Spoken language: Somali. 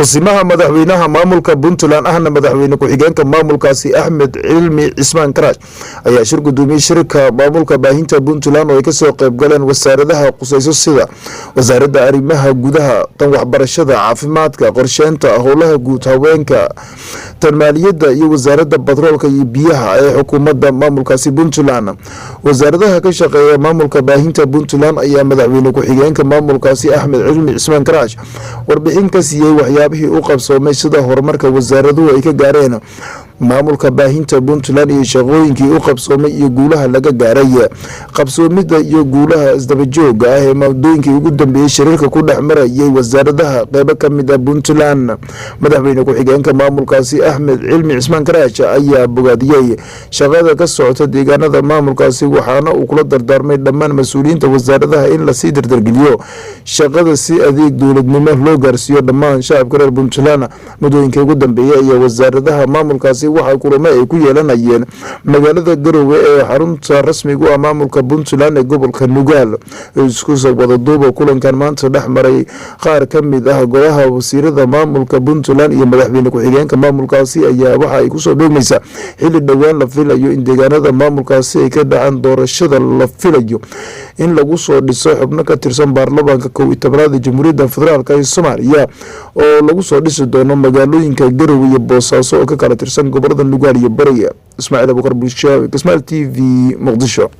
Kusimaha madaxweynaha maamulka Puntland, ahna madaxweyne ku-xigeenka maamulkaasi, Axmed Cilmi Cismaan Karaash, ayaa shir gudoomiyey shirka maamulka baahinta Puntland oo ay kasoo qeyb galeen wasaaradaha qusayso, sida Wasaaradda Arrimaha Gudaha, tan waxbarashada, caafimaadka, qorsheynta, howlaha guud, haweenka, tan maaliyadda iyo Wasaaradda Batroolka iyo Biyaha ee xukuumadda maamulkaasi Puntland. Wasaaradaha ka shaqeeya maamulka baahinta Puntland ayaa madaxweyne ku-xigeenka maamulkaasi, Axmed Cilmi Cismaan Karaash, warbixin ka siiyey waxyaabihii u qabsoomay, sida horumarka wasaaraduhu ay ka gaareen maamulka baahinta Puntland iyo shaqooyinkii u qabsoomay iyo guulaha laga gaaray qabsoomida iyo guulaha isdabajooga ah ee muddooyinkii ugu dambeeyey shiriirka ku dhex marayay wasaaradaha qeybo ka mid ah Puntland. Madaxweyne ku-xigeenka maamulkaasi, Axmed Cilmi Cismaan Karaash, ayaa bogaadiyey shaqada ka socota deegaanada maamulkaasi, waxaana uu kula dardaarmay dhammaan mas-uuliyiinta wasaaradaha in lasii dardargeliyo shaqada si adeeg dowladnimo loo gaarsiiyo dhammaan shacabka reer Puntland. Muddooyinkii ugu dambeeyey ayaa wasaaradaha maamulkaasi waxaa kulamo ay ku yeelanayeen magaalada Garowe ee xarunta rasmiga u ah maamulka Puntland ee gobolka Nugaal. Isku soo wadaduuba, kulankan maanta dhex maray qaar ka mid ah golaha wasiirada maamulka Puntland iyo madaxweyne ku-xigeenka maamulkaasi ayaa waxa ay kusoo dhoogmaysaa xili dhowaan la filayo in deegaanada maamulkaasi ay ka dhacaan doorashada la filayo in lagu soo dhiso xubno ka tirsan baarlamaanka 11aad ee Jamhuuriyadda Federaalk ee Soomaaliya, oo lagu soo dhisi doono magaalooyinka Garowe iyo Boosaaso oo ka kala tirsan gobolada Nugaal iyo Bari. Ismaaciil Abukar Bulshaawi, Kismaal TV, Muqdisho.